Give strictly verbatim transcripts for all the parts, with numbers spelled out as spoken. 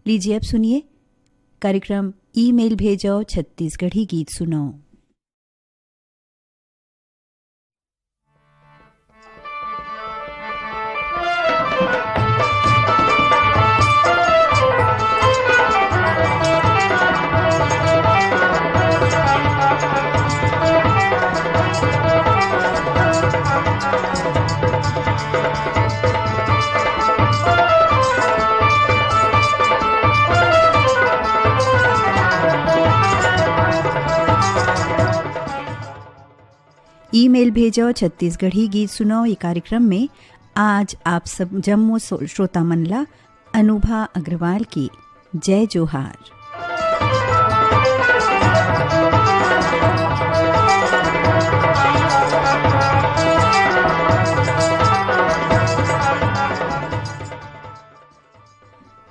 लीजिए, अब सुनिए कार्यक्रम ईमेल भेजो, छत्तीसगढ़ी गीत सुनो। ईमेल भेजो, छत्तीसगढ़ी गीत सुनो। ये कार्यक्रम में आज आप सब जम्मो सो-, श्रोता मन ला अनुभा अग्रवाल की जय जोहार।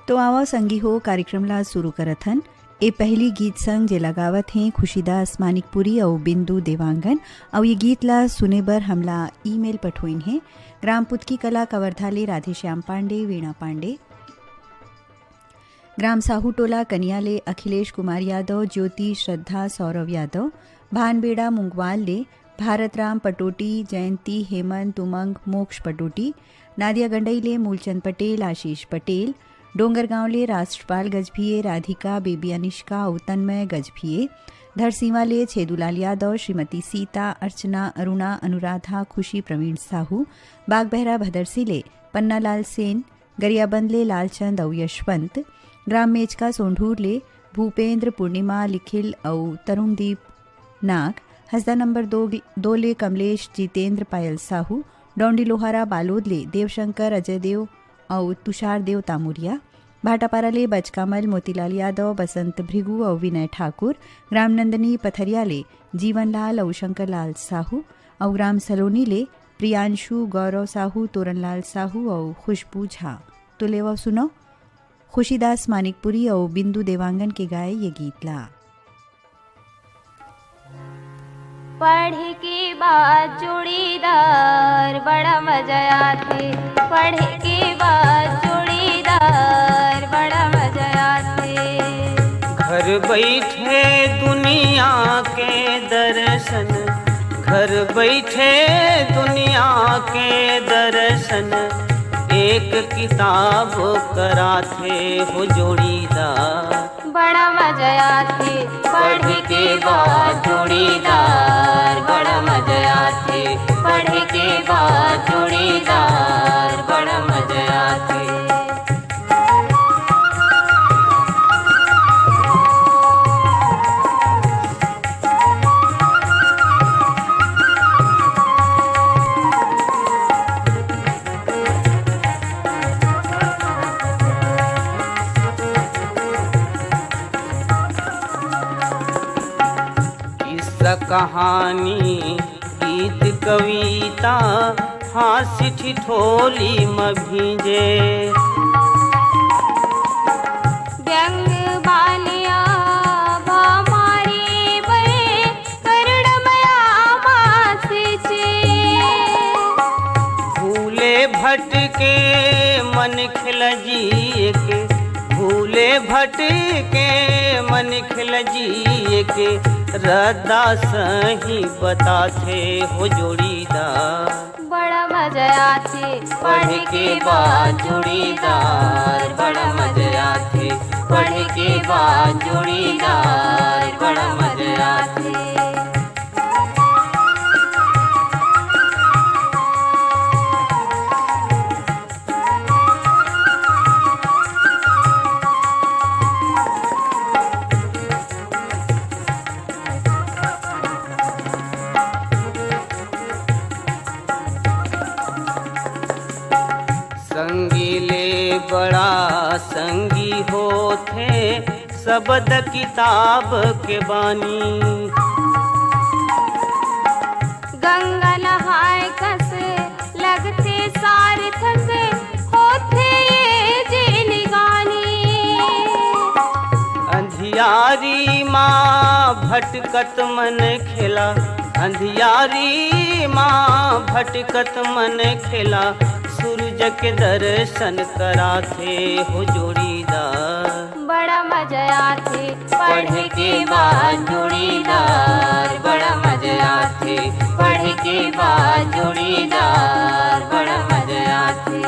तो आवा संगी हो, कार्यक्रम ला शुरू करत हन। ए पहली गीत संग जे लगावत हें खुशीदास मानिकपुरी अउ बिंदु देवांगन, अउ ये गीत ला सुने बर हमला ईमेल पठोइन हे ग्राम पुतकी कला कवर्धा ले राधेश्याम पांडे, वीणा पांडे, ग्राम साहू टोला कनिया ले अखिलेश कुमार यादव, ज्योति, श्रद्धा, सौरव यादव, भानबेड़ा मुंगवाल ले भारत राम पटोटी, जयंती, हेमंत, उमंग, मोक्ष पटोटी, नादिया गंडई ले मूलचंद पटेल, आशीष पटेल, डोंगरगांव ले राष्ट्रपाल गजभिये, राधिका, बेबी अनिष्का अउ तन्मय गजभिये, धरसीवा ले छेदूलाल यादव, श्रीमती सीता, अर्चना, अरुणा, अनुराधा, खुशी, प्रवीण साहू, बागबहरा भदरसी ले पन्नालाल सेन, गरियाबंद ले लालचंद अउ यशवंत, ग्राम मेचका सोंढूर ले भूपेंद्र, पूर्णिमा, लिखिल अउ तरुणदीप नाग, हसदा नंबर दो, दो ले कमलेश, जितेंद्र, पायल साहू, डौंडी लोहारा बालोद ले देवशंकर, अजय देव अउ तुषार देव तामुरिया, भाटापारा ले बचकामल, मोतीलाल यादव, बसंत भृगु अउ विनय ठाकुर, ग्राम नंदनी पथरिया ले जीवनलाल अउ शंकरलाल साहू अउ ग्राम सलोनी ले प्रियांशु, गौरव साहू, तोरनलाल साहू अउ खुशबू झा। तो लेवव सुनव खुशीदास मानिकपुरी अउ बिंदु देवांगन के गाए ये गीत ला। पढ़े के बाद जोड़ीदार बड़ा मजा आथे, पढ़े के बाद जोड़ीदार बड़ा मजा आथे। घर बैठे दुनिया के दर्शन, घर बैठे दुनिया के दर्शन, एक किताब कराथे हो जोड़ीदार। बड़ा मजा आथे पढ़े के बाद जोड़ीदार, बड़ा मजा आथे पढ़े के बाद जोड़ीदार, बड़ा मजा आथे। किस्सा कहानी, गीत कविता, हाँसी ठिठोली म भींजे। व्यंग बालिया भामारी बे करुणमया मासिचे। भूले भटके मन खिलजिए के, भूले भटके मन खिलजिए के, रद्दा सही बताथे हो जोड़ीदार। बड़ा मजा आथे पढ़े के बाद जोड़ीदार, बड़ा मजा आथे पढ़े के बाद जोड़ीदार, बड़ा मजा आथे। संगी ले बड़ा संगी होथे, शब्द किताब के बानी। गंगा नहाए कस लगथे सार्थक होथे ये जिनगानी। अंधियारी मा भटकत मन खेला, अंधियारी मा भटकत मन खेला, सूरज के दर्शन कराथे हो जोड़ीदार। के बाद जोड़ीदार बड़ा मजा आथे, पढ़े के बाद जोड़ीदार बड़ा मजा आथे।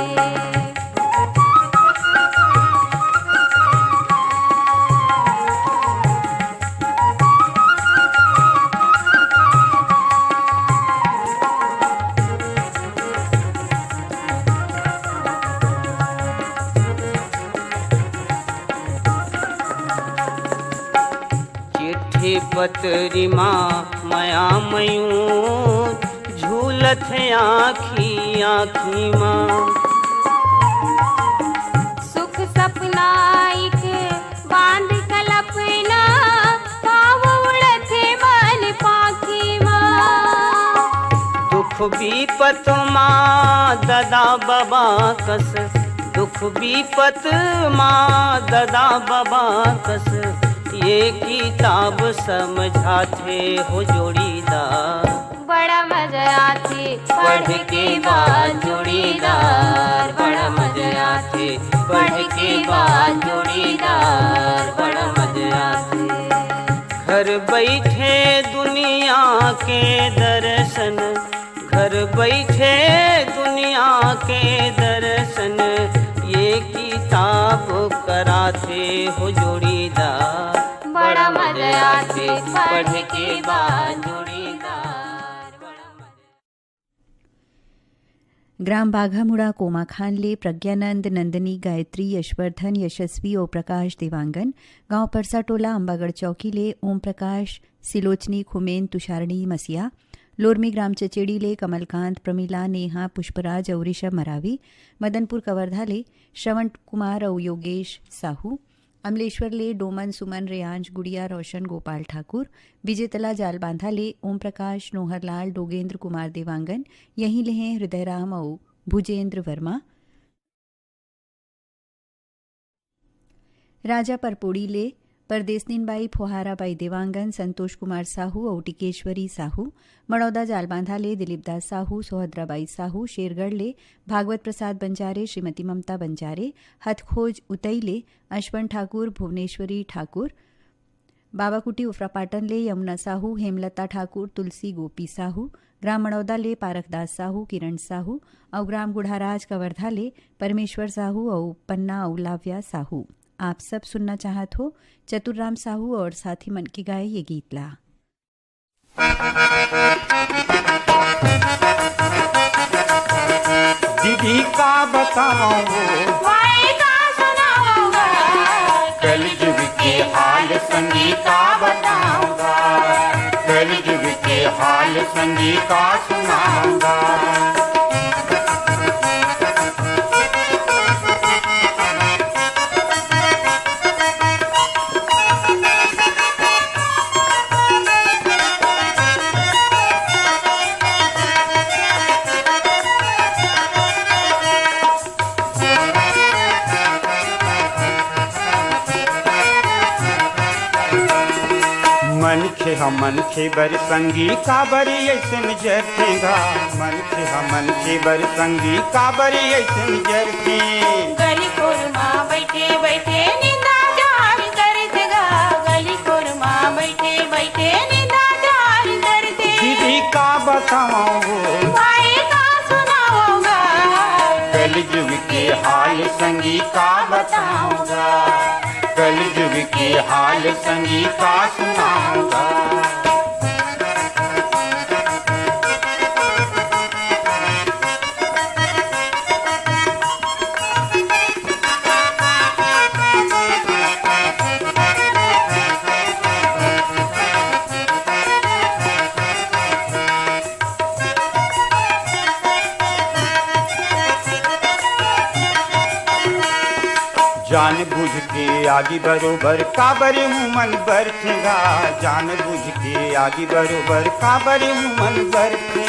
चिट्ठी पतरी मा मया मयूर झूलत हे आँखी आँखी मा। सुख सपना एक बांध कल्पना, पाँव उड़त हे मन पाँखी मा। दुख बिपत मा ददा बबा कस, दुख बिपत मा ददा बबा कस, ये किताब समझाथे हो जोड़ीदार। बड़ा मजा आथे पढ़ के बाद जोड़ीदार, बड़ा मजा आथे पढ़ के बाद जोड़ीदार, बड़ा मजा आथे। घर बैठे दुनिया के दर्शन, घर बैठे दुनिया के दर्शन, ये किताब कराथे हो जोड़ीदार। बड़ा मजा आथे पढ़ के बाद जोड़ीदार। ग्राम बाघामुड़ा कोमाखान ले प्रज्ञानंद, नंदनी, गायत्री, यशवर्धन, यशस्वी, ओम प्रकाश देवांगन, गांव परसा टोला, अंबागढ़ चौकी ले ओम प्रकाश, सिलोचनी, खुमेन, तुषारणी, मसिया, लोरमी ग्राम चचेड़ी ले कमलकांत, प्रमिला, नेहा, पुष्पराज अउ ऋषभ मरावी, मदनपुर कवर्धा ले श्रवण कुमार अउ योगेश साहू, अमलेश्वर ले डोमन, सुमन, रेयांश, गुड़िया, रोशन, गोपाल ठाकुर, विजेतला जालबांधा ले ओम प्रकाश, नोहरलाल, डोगेंद्र कुमार देवांगन, यहीं ले हैं हृदयराम अउ भुजेंद्र वर्मा। राजा परपोड़ी ले परदेसनीन बाई, फोहारा बाई देवांगन, संतोष कुमार साहू अउ टिकेश्वरी साहू, मड़ौदा जालबांधा ले दिलीप दास साहू, सोहद्रा बाई साहू, शेरगढ़ ले भागवत प्रसाद बंजारे, श्रीमती ममता बंजारे, हथखोज उतई ले अश्वन ठाकुर, भुवनेश्वरी ठाकुर, बाबाकुटी उफरापाटन ले यमुना साहू, हेमलता ठाकुर, तुलसी गोपी साहू, ग्राम मड़ौदा ले पारखदास साहू, किरण साहू अउ ग्राम गुढ़ाराज कवर्धा ले परमेश्वर साहू अउ पन्ना अउ लाव्या साहू। आप सब सुनना चाहत हो चतुर राम साहू अउ साथी मन के गाए ये गीत ला। दीदी का बताऊं, माई का सुनाऊंगा, कलयुग के हाल संगी का बताऊंगा, कलयुग के हाल संगी का सुनाऊंगा। मनखे ह मनखे बर संगी काबर अइसन जरथे गा, मनखे ह मनखे बर संगी काबर अइसन जरथे। गली खोर मा बइठे बइठे निंदा जान करथे गा, गली खोर मा बइठे बइठे निंदा जान करथे। दीदी का बतावं वो, भाई का सुनावं गा, कलयुग के हाल संगी का बतावं गा, कलयुग के हाल संगी का सुनावं गा। जान बुझ के आगी बरोबर काबर उमन बरथे गा, जान बुझ के आगी बरोबर काबर उमन बरथे।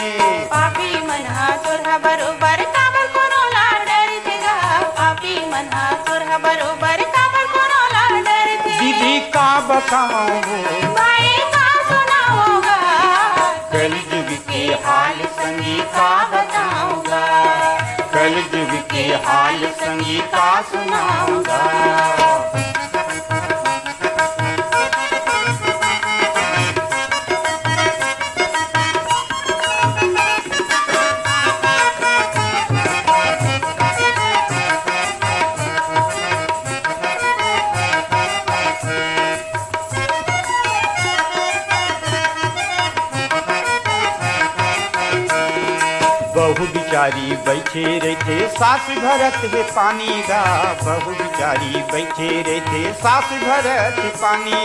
पापी मन हा चोरहा बरोबर काबर कोनो ला डरथे गा, पापी मन हा चोरहा बरोबर काबर कोनो ला डरथे। दीदी का बतावं वो, भाई का सुनावं गा, कलयुग के हाल संगी का बतावं गा, कलयुग के हाल संगी का सुनावं गा। चारी बैठे रहिथे, सास भरत हे पानी गा, बहू बिचारी बैठे रहिथे, सास भरत हे पानी।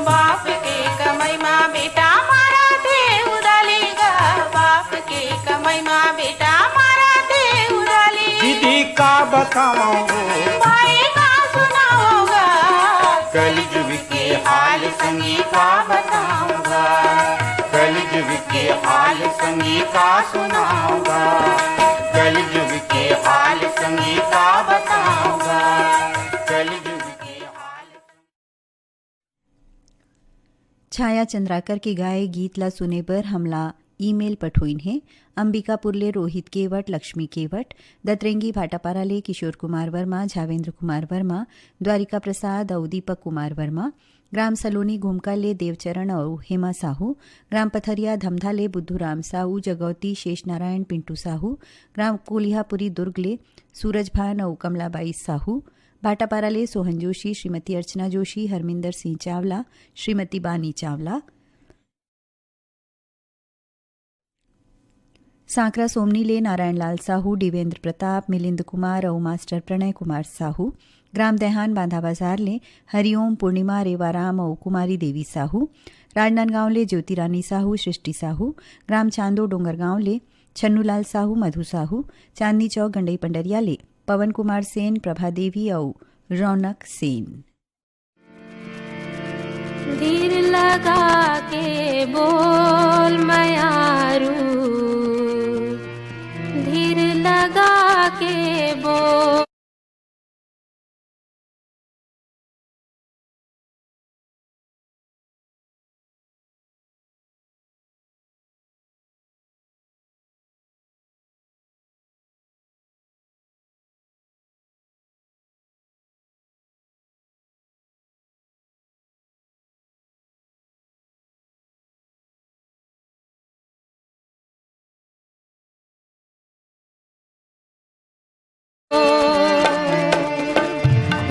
बाप के कमाई मा बेटा मारा दे उदाली गा, बाप के कमाई मा बेटा मारा दे उदाली। दीदी का बतावं हो, भाई का सुनावं गा, कलजुग के हाल संगी का बतावं गा, कलजुग के हाल संगी का सुनावं गा, कलजुग के हाल संगी का बतावं गा, कलजुग के हाल। छाया चंद्राकर के गाए गीत ला सुने बर हमला ईमेल पठोइन हे। अंबिकापुर ले रोहित केवट, लक्ष्मी केवट, दतरेंगी भाटापारा ले किशोर कुमार वर्मा, झावेंद्र कुमार वर्मा, द्वारिका प्रसाद अउ दीपक कुमार वर्मा, ग्राम सलोनी घुमका ले देवचरण अउ हेमा साहू, ग्राम पथरिया धमधा ले बुद्धूराम साहू, जगौती शेष नारायण पिंटू साहू, ग्राम कोलिहापुरी दुर्ग ले सूरज भान अउ कमलाबाई साहू, भाटापारा ले सोहन जोशी, श्रीमती अर्चना जोशी, हरमिंदर सिंह चावला, श्रीमती बानी चावला, सांकरा सोमनी ले नारायण लाल साहू, देवेंद्र प्रताप, मिलिंद कुमार अउ मास्टर प्रणय कुमार साहू, ग्राम दैहान बांधा बाजार ले हरिओम, पूर्णिमा, रेवाराम अउ कुमारी देवी साहू, राजनांदगांव ले ज्योति रानी साहू, सृष्टि साहू, ग्राम चांदो डोंगरगांव ले छन्नूलाल साहू, मधु साहू, चांदनी चौक गंडई पंडरिया ले पवन कुमार सेन, प्रभा देवी अउ रौनक सेन। धीर लगा के बोल मयारू, धीर लगा के बोल।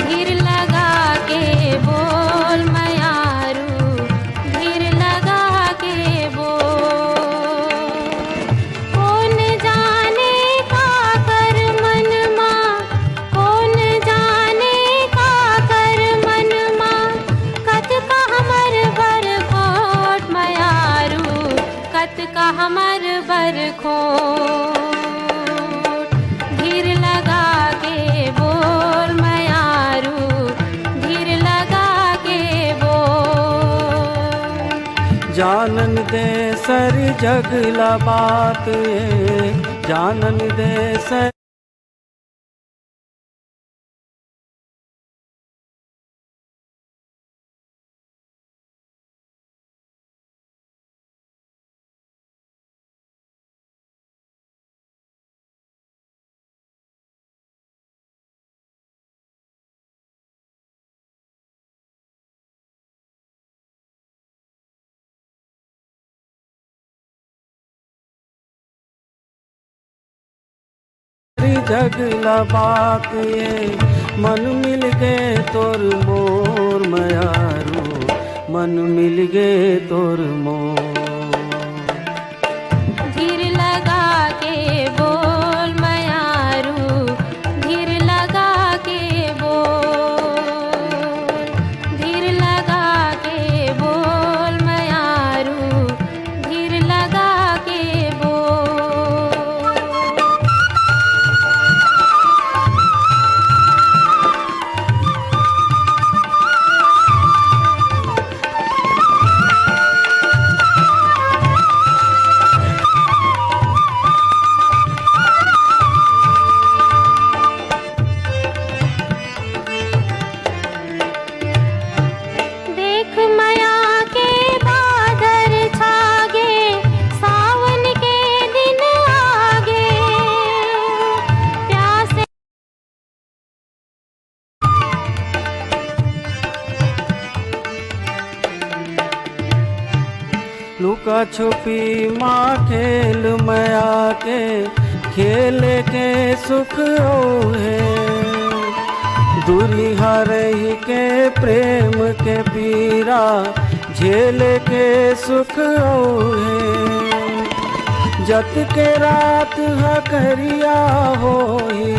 धीर लगा के बोल मयारू, धीर लगा के बोल। कौन जाने का कर मन मा, कौन जाने का कर मन मा, कतका हमर बर खोट मयारू, कतका हमर बर खोट। धीर लगा के बोल मयारू, धीर लगा के बोल। जानन दे सरी जग ला बात ए, जानन दे सरी जग ला बात ए, मन मिल गे तोर मोर मयारू, मन मिल गे तोर मोर। धीर लगा के बोल मयारू, धीर लगा के बोल, धीर लगा के बोल मयारू, धीर लगा के बोल। देख मया के बादर छागे, सावन के दिन आगे। प्यासे लुका छुपी मा खेल मया के, खेले के सुख अउ हे। दूरिहा रहि के प्रेम के पीरा, झेले के सुख अउ हे। जत के रात ह करिया होही,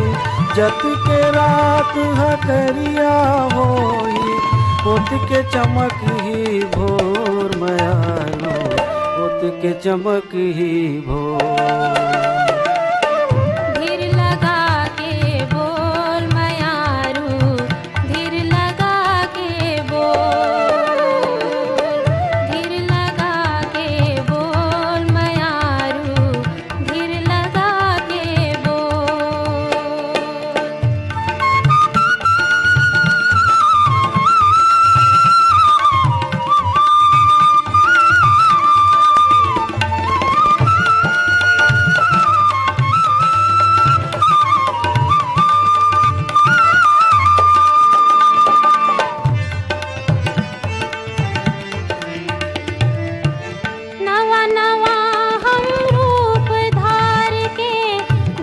जत के रात ह करिया होही, ओत के चमक ही भोर मयारू, ओत के चमक ही भोर। धीर लगा के बोल मयारू, धीर लगा के बोल, धीर लगा के बोल मयारू, धीर लगा के बोल। नवा नवा हम रूप धार के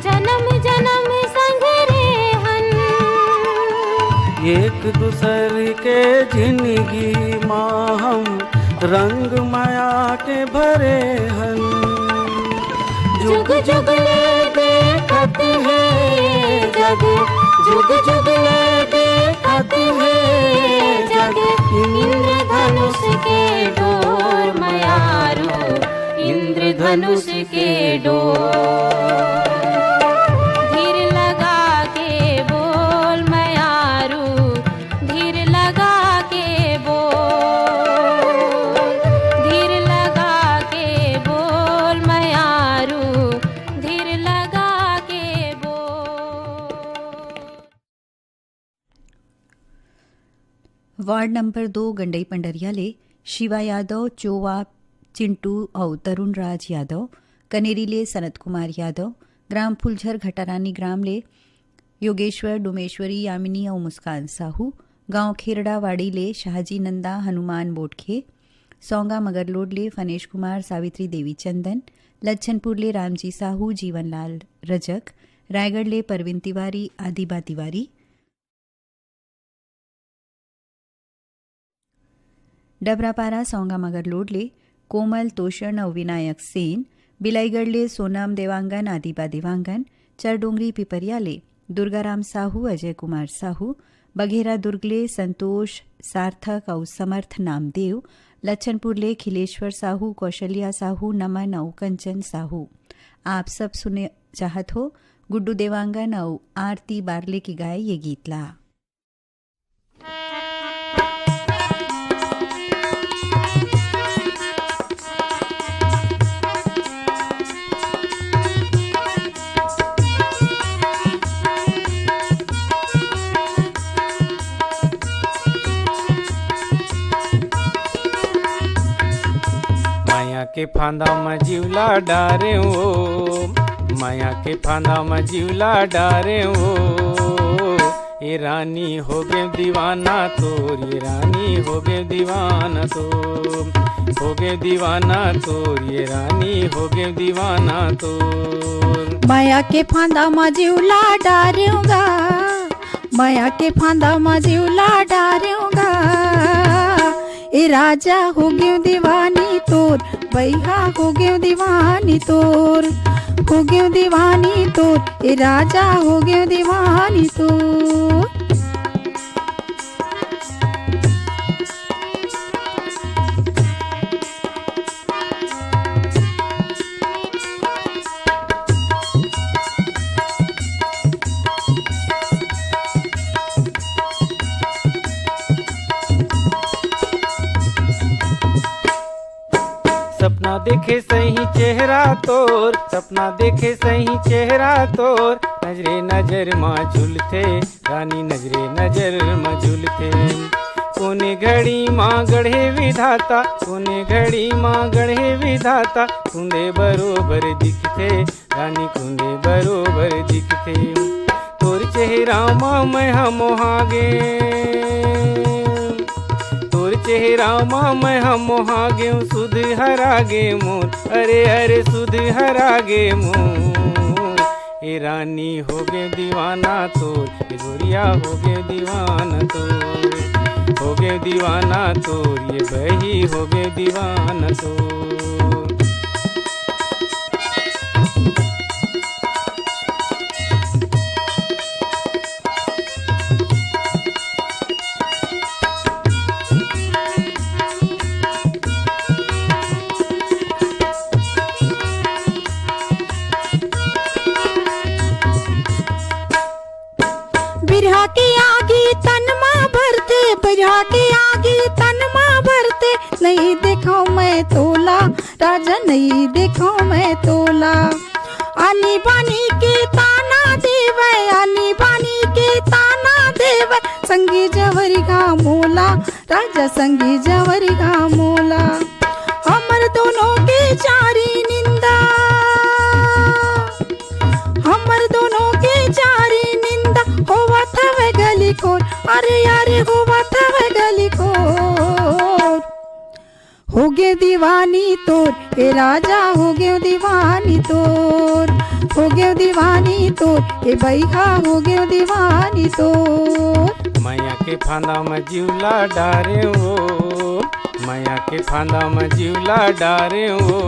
जन्म जन्म संग रेहन। एक दूसर के जिंदगी मा हम रंग माया के भरे हन। जुग जुग ले देखत हे जग, जुग जुग ले देखत हे जग, इंद्रधनुष के डोर मयारू, इंद्रधनुष के डोर। धीर लगा के बोल मयारू, धीर लगा के बोल, धीर लगा के बोल मयारू, धीर लगा के बोल। वार्ड नंबर दो गंडई पंडरिया ले शिवा यादव, चोवा चिंटू अउ तरुण राज यादव, कनेरी ले सनत कुमार यादव, ग्राम फुलझर घटारानी ग्राम ले योगेश्वर, डोमेश्वरी, यामिनी अउ मुस्कान साहू, गांव खेरड़ावाड़ी ले शाहजी नंदा, हनुमान बोटखे, सौंगा मगरलोड ले फनेश कुमार, सावित्री देवी चंदन, लच्छनपुर ले रामजी साहू, जीवनलाल रजक, रायगढ़ ले परवीन तिवारी, आदिबा तिवारी, डबरापारा सौंगा मगरलोड ले कोमल तोषण अउ विनायक सेन, बिलाईगढ़ ले सोनम देवांगन, आदिबा देवांगन, चरडोंगरी पिपरिया ले दुर्गाराम साहू, अजय कुमार साहू, बघेरा दुर्ग ले संतोष सार्थक अउ समर्थ नामदेव, लच्छनपुर ले खिलेश्वर साहू, कौशल्या साहू, नमन अउ कंचन साहू। आप सब सुने चाहत हो गुड्डू देवांगन अउ आरती बारले के गाए ये गीत ला। माया के फांदा म जीवला डारे ओ, माया के फांदा म जीवला डारे ओ। ए रानी हो गे दीवाना तोर, ए रानी हो गे दीवाना तोर, हो गे दीवाना तोर, ए रानी हो गे दीवाना तोर। माया के फांदा म जीवला डारेंव गा, माया के फांदा म जीवला डारेंव गा। ए राजा हो गेंव दीवानी तोर, बइहा हो गेंव दीवानी तोर, हो गेंव दीवानी तोर, ए राजा हो गेंव दीवानी तोर। सपना देखे सही चेहरा तोर, सपना देखे सही चेहरा तोर, नजरे नजर मा झुलथे, रानी नजरे नजर मा झुलथे। कोने घड़ी मा गढ़े विधाता, कोने घड़ी मा गढ़े विधाता, कुंदे बरोबर दिखथे, रानी कुंदे बरोबर दिखथे। तोर चेहरा मा मैं हा मोहा गे, तोर चेहरा मा मैं हा मोहा गेंव, सुध हरा गे मोर, अरे अरे सुध हरा गे मोर। ए रानी हो गे दीवाना तोर, ए गोरिया हो गे दीवाना तोर, हो गे दीवाना तोर, ए बही हो गे दीवाना तोर। यहाँ के आगी तन मा बरते, नहीं देखो मैं तोला, राजा नहीं देखो मैं तोला। आनी बानी के ताना देवे, आनी बानी के ताना देवे, संगी जवरी गा मोला, राजा संगी जवरी गा मोला। हमर दोनों के चारी निंदा, हमर दोनों के चारी निंदा, होवत हवे गली खोर, अरे अरे होवत हवे गली खोर। हो गयो दीवानी तोर, ए राजा हो गयो दीवानी तोर, हो गयो दीवानी तोर, ए बैहा हो गयो दीवानी तोर। मया के फांदा म जिवला डारे ओ, मया के फांदा म जिवला डारे ओ,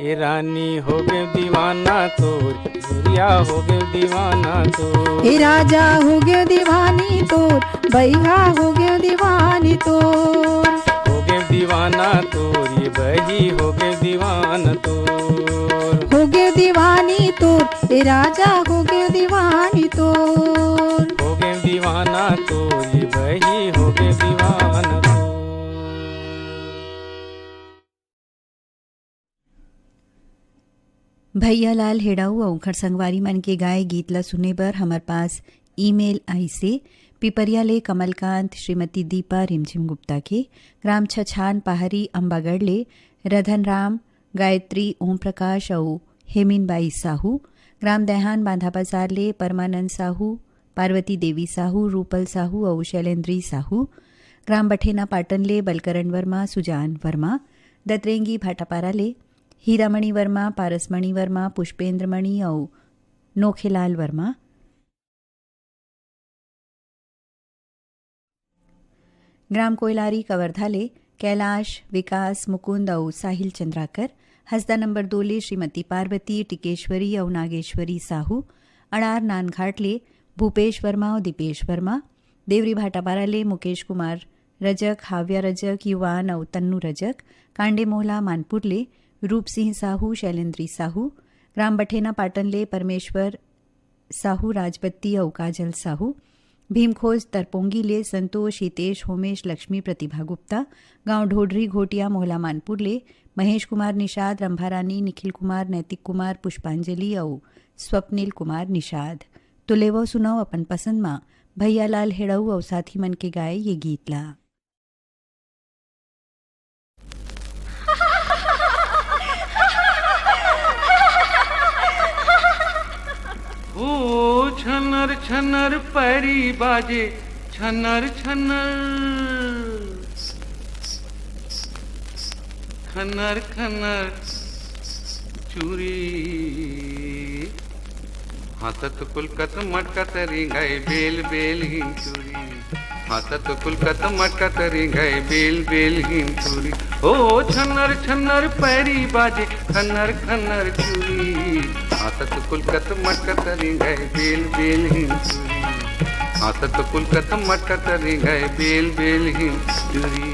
ए रानी हो गयो दीवाना तोर, गुरिया हो गयो दीवाना तोर। ए राजा हो गयो दीवानी तोर, बैहा हो गयो दीवानी तोर। हो गयो दीवाना तोर, ये बही हो गयो दीवाना तोर। हो गयो दीवानी तोर, ए राजा हो गयो दीवानी तोर। हो गयो दीवाना तोर, ये बही हो गयो दीवाना तोर। भैया लाल हेड़ाऊ अउ ओखर संगवारी मन के गाए गीत ला सुने बर हमर पास ईमेल आइसे। पिपरिया ले कमलकांत, श्रीमती दीपा रिमझिम गुप्ता के, ग्राम छछान पहारी अम्बागढ़ ले रधन राम, गायत्री, ओम प्रकाश अउ हेमिन बाई साहू, ग्राम दैहान बांधा बाजार ले परमानंद साहू, पार्वती देवी साहू, रूपल साहू अउ शैलेंद्री साहू, ग्राम बठेना पाटन ले बलकरण वर्मा, सुजान वर्मा, दतरेंगी भाटापारा ले हीरामणि वर्मा, पारसमणि वर्मा, पुष्पेंद्र मणि अउ नोखेलाल वर्मा। ग्राम कोयलारी कवर्धा ले कैलाश, विकास, मुकुंद अउ साहिल चंद्राकर, हसदा नंबर दो ले श्रीमती पार्वती, टिकेश्वरी अउ नागेश्वरी साहू, अड़ार नानघाट ले भूपेश वर्मा अउ दीपेश वर्मा, देवरी भाटापारा ले मुकेश कुमार रजक, हाव्या रजक, युवान अउ तन्नू रजक, कांडे मोहला मानपुर ले रूप सिंह साहू, शैलेंद्री साहू, ग्राम बठेना पाटन ले परमेश्वर साहू, राजबत्ती अउ काजल साहू, भीमखोज तरपोंगी ले संतोष, हितेश, होमेश, लक्ष्मी, प्रतिभा गुप्ता, गांव ढोढरी घोटिया, मोहला मानपुर ले महेश कुमार निषाद, रंभारानी, निखिल कुमार, नैतिक कुमार, पुष्पांजलि अउ स्वप्निल कुमार निषाद। तो लेवव सुनव अपन पसंद मा भैया लाल हेड़ऊ अउ साथी मन के गाए ये गीत ला। ओ छनर छनर पैरी बाजे, छनर छनर, खनर खनर चूरी। हाथत कुलकत मटकत रिंगय बेल बेल हिंचुरी। हाथत कुलकत मटकत रिंगय बेल बेल हिंचुरी। ओ छनर छनर पैरी बाजे, खनर खनर चूरी। हाथत कुलकत मटकत रिंगय बेल बेल हिंचुरी। हाथत कुलकत मटकत रिंगय बेल बेल हिंचुरी।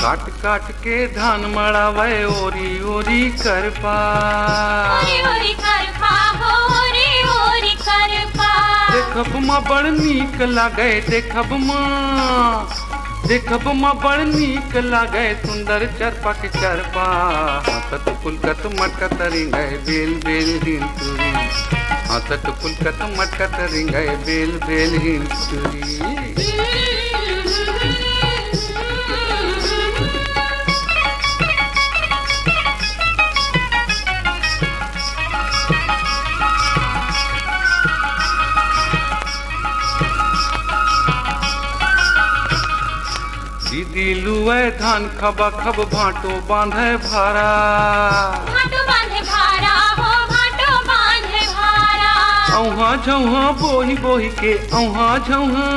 काट काट के धान मड़ावय ओरी ओरी करपा। ओरी ओरी करपा हो, ओरी ओरी करपा। देखब म बड़ नीक लागय, देखब म, देखब म बड़ नीक लागय, सुंदर चरपा के चरपा। हाथत कुलकत मटकत रिंगय बेल बेल हिंचुरी। हाथत कुलकत मटकत रिंगय बेल बेल हिंचुरी। दीदी लुए धान खबा खब भांटो बांधे भारा। भांटो बांधे भारा हो, भांटो बांधे भारा। औहा झौहा बोही बोही के, औहा झौहा,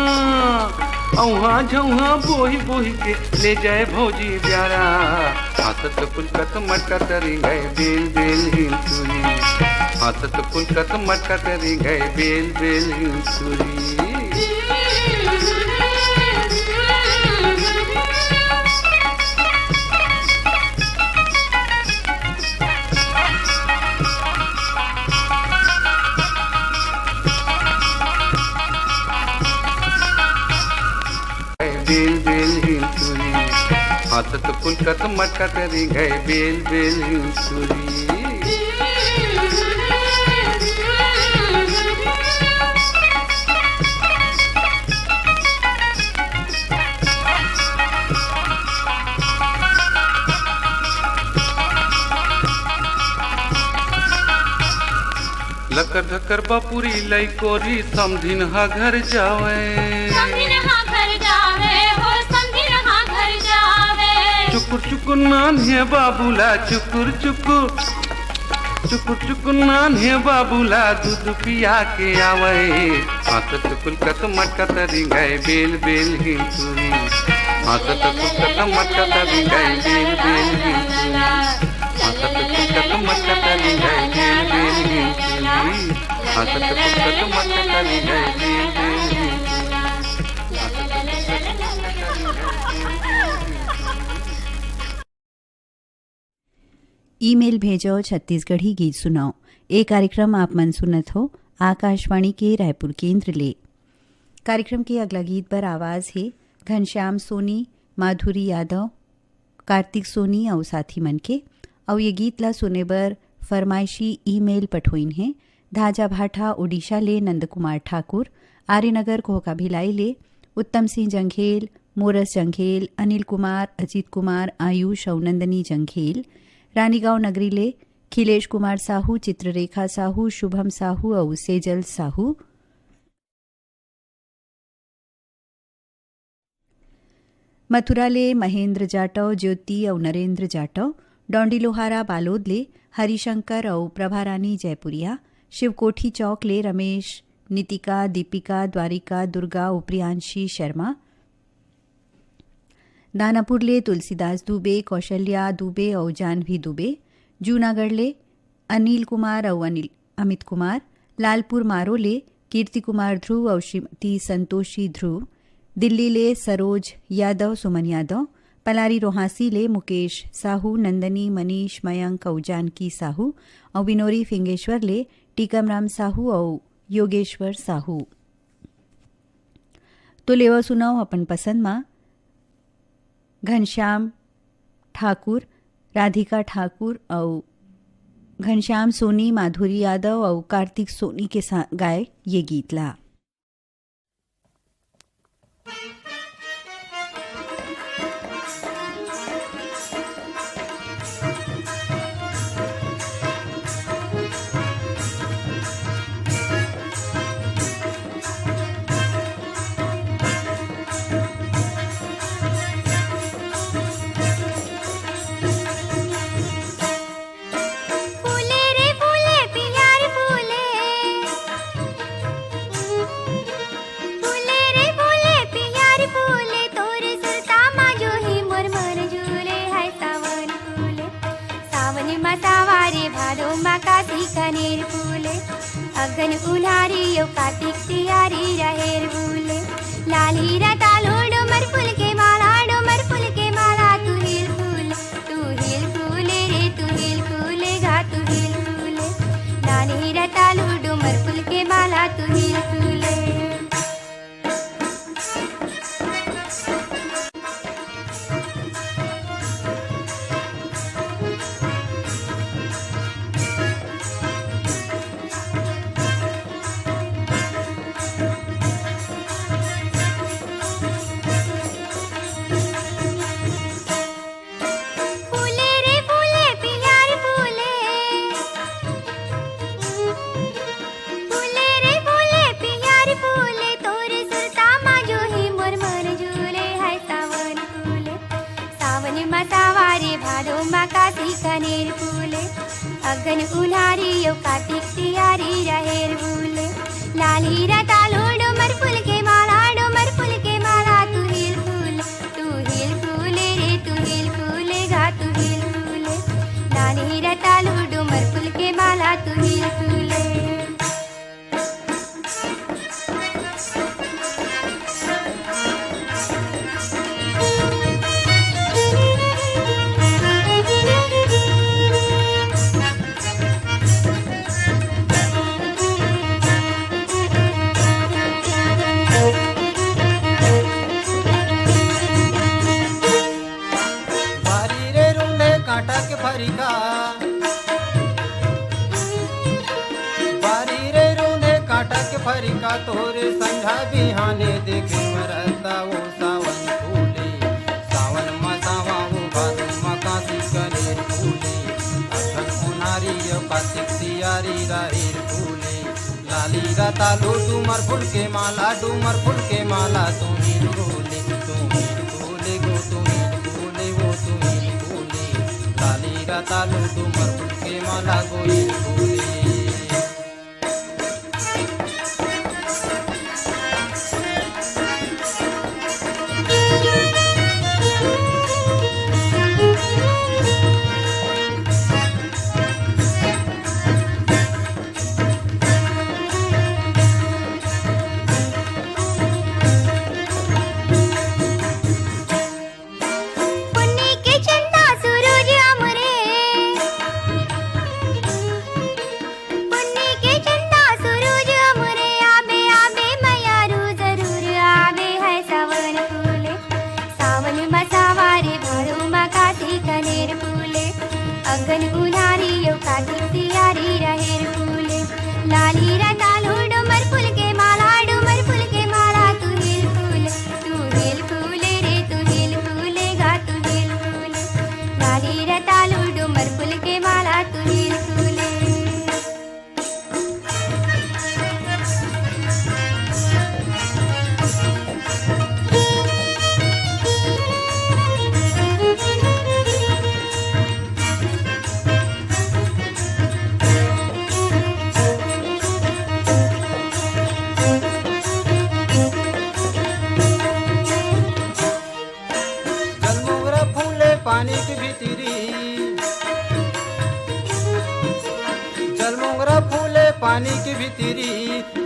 औहा झौहा बोही बोही के ले जाए भौजी ब्यारा। हाथत कुलकत मटकत रिंगय बेल बेल हिंचुरी। हाथत कुलकत मटकत रिंगय बेल बेल हिंचुरी। बेल बेल हिंसुली, हंसत कुलकत मटकत रिंगय बेल बेल हिंसुली। लकर धकर बपुरी लइकोरी समधिन हा घर जावय। समधिन हा घर जावय, हो समधिन हा घर जावय। चुकुर चुकुर नान्हे बाबूला चुकुर चुकुर, चुकुर चुकुर नान्हे बाबूला दूध पिया के आवय। हंसत कुलकत मटकत रिंगय बेल बेल हिंसुली, हंसत कुलकत मटकत रिंगय बेल बेल हिंसुली, हंसत कुलकत मटकत रिंगय बेल बेल हिंसुली, हंसत कुलकत मटकत रिंगय बेल बेल हिंसुली। ईमेल भेजो, छत्तीसगढ़ी गीत सुनाओ। ए कार्यक्रम आप मन सुनत हो आकाशवाणी के रायपुर केंद्र ले। कार्यक्रम के अगला गीत बर आवाज हे घनश्याम सोनी, माधुरी यादव, कार्तिक सोनी अउ साथी मन के। अउ ये गीत ला सुने बर फरमाइशी ईमेल पठोइन हे धाजा भाठा, ओडिशा ले नंद कुमार ठाकुर, आर्यनगर कोहका भिलाई ले उत्तम सिंह जंघेल, मोरस जंघेल, अनिल कुमार, अजीत कुमार, आयुष अउ नंदनी जंघेल, रानीगांव नगरी ले खिलेश कुमार साहू, चित्ररेखा साहू, शुभम साहू अउ सेजल साहू। मथुरा ले महेंद्र जाटव, ज्योति अउ नरेंद्र जाटव, डौंडी लोहारा बालोद ले हरिशंकर अउ प्रभारानी जयपुरिया, शिवकोठी चौक ले रमेश, नितिका, दीपिका, द्वारिका, दुर्गा अउ प्रियांशी शर्मा, दानापुर ले तुलसीदास दुबे, कौशल्या दुबे अउ जानवी दुबे, जूनागढ़ ले अनिल कुमार अउ अनिल, अमित कुमार, लालपुर मारो ले कीर्ति कुमार ध्रुव अउ श्रीमती संतोषी ध्रुव, दिल्ली ले सरोज यादव, सुमन यादव, पलारी रोहासी ले मुकेश साहू, नंदनी, मनीष, मयंक अउ जानकी साहू अउ बिनोरी फिंगेश्वर ले टीकमराम साहू अउ योगेश्वर साहू। तो लेवा सुनाओ अपन पसंद मा घनश्याम ठाकुर, राधिका ठाकुर अउ घनश्याम सोनी, माधुरी यादव अउ कार्तिक सोनी के साथ गाए ये गीत ला। फूले रे फूले, पियर फूले। फूले रे फूले, पियर फूले, तोरे सुरता मा जो ही मोर मन झूले, हाय सावन फूले। सावन मा सावा रे, भादो मा कासी कनेर फूले। अगन उन्हारी यो, कार्तिक तिहारी रहेर फूले। लाली रतालू डोमर फूल के माला, डोमर फूल के माला, तू हिल फूले। तू हिल फूले रे, तू हिल फूले गा, तू हिल फूले। लाली रतालू डोमर फूल के माला, तू हिल फूले। फूले रे फूले, पियर फूले। फूले रे फूले, पियर फूले, तोरे सुरता मा जो ही मोर मन झूले, हाय सावन फूले। सावन मा सावा रे, भादो मा कासी कनेर फूले। अगन उन्हारी यो, कार्तिक तिहारी रहेर फूले। लाली रतालू डोमर फूल के माला, डोमर फूल के माला, तू हिल फूले। तू हिल फूले रे, तू हिल फूले गा, तू हिल फूले। लाली रतालू डोमर फूल के माला, तू हिल फूले। तालू डूमर फूल के माला, डूमर फूल के माला, तुहिल फूले, तुहिल फूले गो, तुहिल फूले वो, तुहिल फूले। लाली रतालू डूमर फूल के माला, गोहिल फूले। पुन्नी के चंदा सूरज अमरे, पुन्नी के चंदा सूरज अमरे, आबे आबे मयारू जरूर आबे है सावन फूले। सावन म सावारे भादो म काती कनेर फूले। अगन उन्हारी यो काती सियारी रहेर फूले। लाली रतालू डूमर फूल के माला, डूमर फूल के माला, तुहिल फूले, तुहिल फूले रे, तुहिल फूले गा, तुहिल फूले। लाली रतालू डूमर फूल के माला, तुहिल फूले। जलमोंगरा फूले पानी के भीतरी, जलमोंगरा फूले पानी के भीतरी,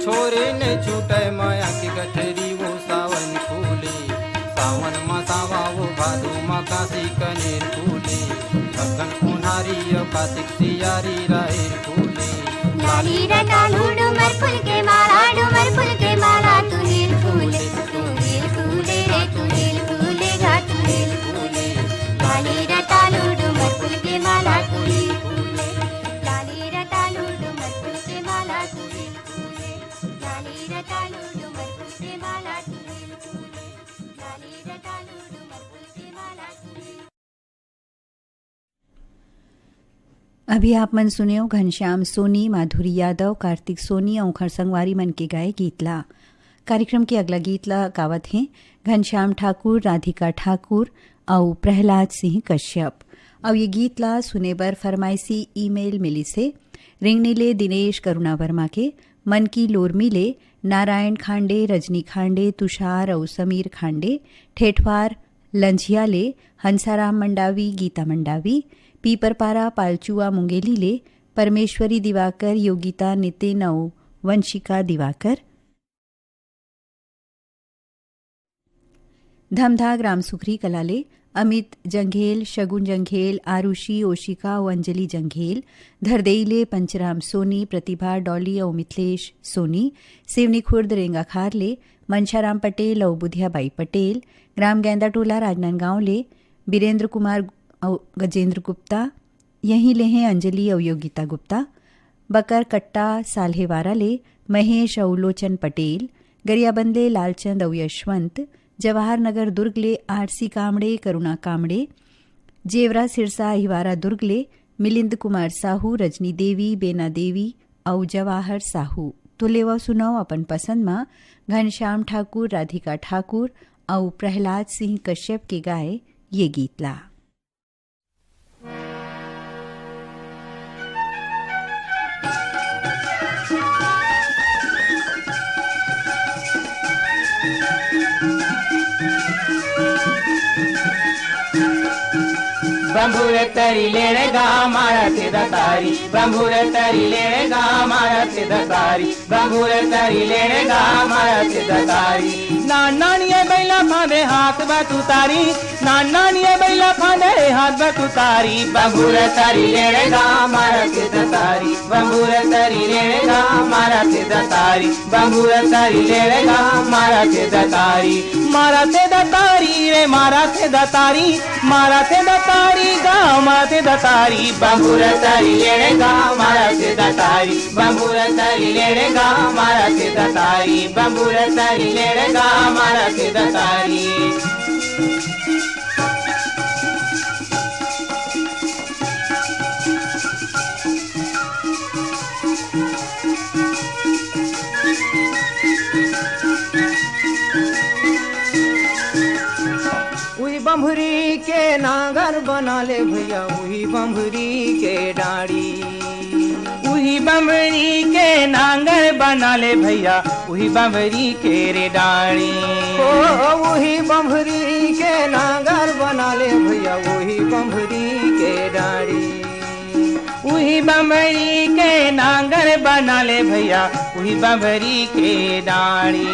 छोरे ने छूटे माया के गठरी। वो सावन फूले, सावन मा सावा, वो भादो मा कासी कनेर फूले। फगन उन्हारी अउ कातिक सियारी राहेर फूले। लाली रतालू डूमर फूल के माला, डूमर फूल के माला, तुहिल फूले, तुहिल फूले रे, तुहिल फूले गा, तुहिल फूले। लाली रतालू डूमर फूल के माला, तुहिल फूले। लाली रतालू डूमर फूल के माला, तुहिल फूले। लाली रतालू डूमर फूल के माला, तुहिल फूले। लाली रतालू डूमर फूल के माला, तुहिल अभी आप मन सुनेव घनश्याम सोनी, माधुरी यादव, कार्तिक सोनी अउ ओखर संगवारी मन के गाए गीत ला। कार्यक्रम के अगला गीत ला गावत हे घनश्याम ठाकुर, राधिका ठाकुर अउ प्रहलाद सिंह कश्यप। अउ ये गीत ला सुने बर फरमाइशी ईमेल मिलिस हे रिंगनी ले दिनेश करुणा वर्मा के, मन की लोरमी ले नारायण खांडे, रजनी खांडे, तुषार अउ समीर खांडे, ठेठवार लंझिया ले हंसाराम मंडावी, गीता मंडावी, पीपरपारा पालचुआ मुंगेली ले परमेश्वरी दिवाकर, योगिता नितिन अउ वंशिका दिवाकर, धमधा ग्राम सुखरी कला ले अमित जंघेल, शगुन जंघेल, आरुषि, ओशिका अउ अंजलि जंघेल, धरदेई ले पंचराम सोनी, प्रतिभा, डॉली अउ मिथलेश सोनी, सेवनी खुर्द रेंगाखार ले मनशाराम पटेल अउ बुधिया बाई पटेल, ग्राम गैंदा टोला राजनांदगांव ले बीरेंद्र कुमार अउ गजेंद्र गुप्ता, यहीं ले हे अंजलि अउ योगिता गुप्ता, बकरकट्टा साल्हेवारा ले महेश अउ लोचन पटेल, गरियाबंद ले लालचंद अउ यशवंत, जवाहर नगर दुर्ग ले आरसी कामड़े, करुणा कामड़े, जेवरा सिरसा अहिवारा दुर्ग ले मिलिंद कुमार साहू, रजनी देवी, बेना देवी अउ जवाहर साहू। तो लेवा सुनव अपन पसंद म घनश्याम ठाकुर, राधिका ठाकुर अउ प्रहलाद सिंह कश्यप के गाए ये गीत ला। बंबूर तरी लेड़े गा मारा थे दतारी, बंबूर तरी लेड़े गा मारा थे दतारी, बंबूर तरी लेड़े गा मारा थे दतारी। नान नान ये बैला फांदे हाथ बतुतारी, नान नान ये बैला फांदे हाथ बतुतारी, बंबूर तरी लेड़े गा मारा थे दतारी, बंबूर तरी लेड़े गा मारा थे दतारी, बंबूर तरी लेड़े गा मारा थे दतारी, मारा थे दतारी रे, मारा थे दतारी, मारा थे दतारी गा, मारा थे दतारी, बंबूर तरी लेड़े गा, मारा थे दतारी, बंबूर तरी लेड़े गा, मारा थे दतारी, बंबूर तरी लेड़े गा, मारा थे दतारी। के नांगर बना ले भैया, उही बंभरी के डाड़ी। उही बंभरी के नांगर बना ले भैया, उही बंभरी के रे डाड़ी। ओ, उही बंभरी के नांगर बना ले भैया, उही बंभरी के डाड़ी। उही बंभरी के नांगर बना ले भैया, उही बंभरी के डाड़ी।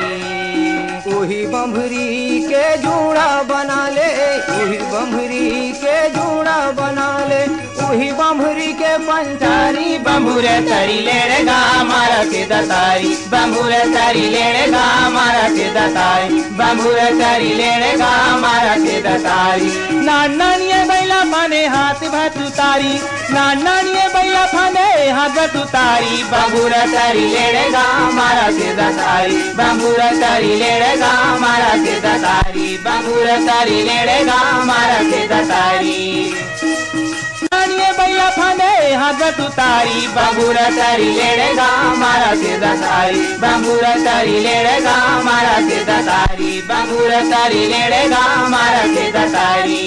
उही बंभरी के जूड़ा बना ले, उही बंभरी के जूड़ा बना ले, उही बंभरी के पंचारी। बंभुर तरी लेड़े गा मारा के दतारी, बंभुर तरी लेड़े गा मारा के दतारी, बंभुर तरी लेड़े गा मारा के दतारी। नान नानिये बैला फाने हाथ भतुतारी, नान नानिये बैला फाने हाथ भतुतारी। बंभुर तरी लेड़े गा मारा के दतारी, बंभुर तरी लेड़े गा मारा के दतारी, बंभुर तरी लेड़े गा मारा के दतारी। नानिये बैला फाने हाथ भतुतारी। बंभुर तरी लेड़े गा मारा के दतारी, बंभुर तरी लेड़े गा मारा के दतारी, बंभुर तरी लेड़े गा मारा के दतारी।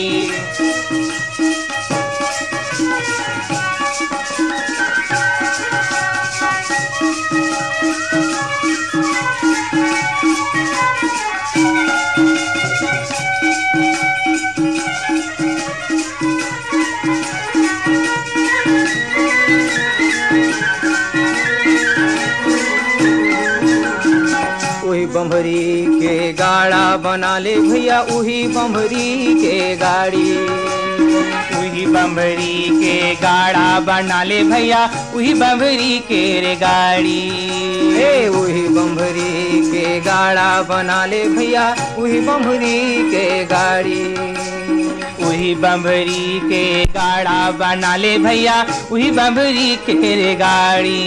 उही बंभरी के गाड़ा बना ले भैया, उही बंभरी के गाड़ी। उही बंभरी के गाड़ा बना ले भैया, उही बंभरी के रे गाड़ी। हे उही बंभरी के गाड़ा बना ले भैया, उही बंभरी के गाड़ी। उही बंभरी के गाड़ा बना ले भैया, उही बंभरी के रे गाड़ी।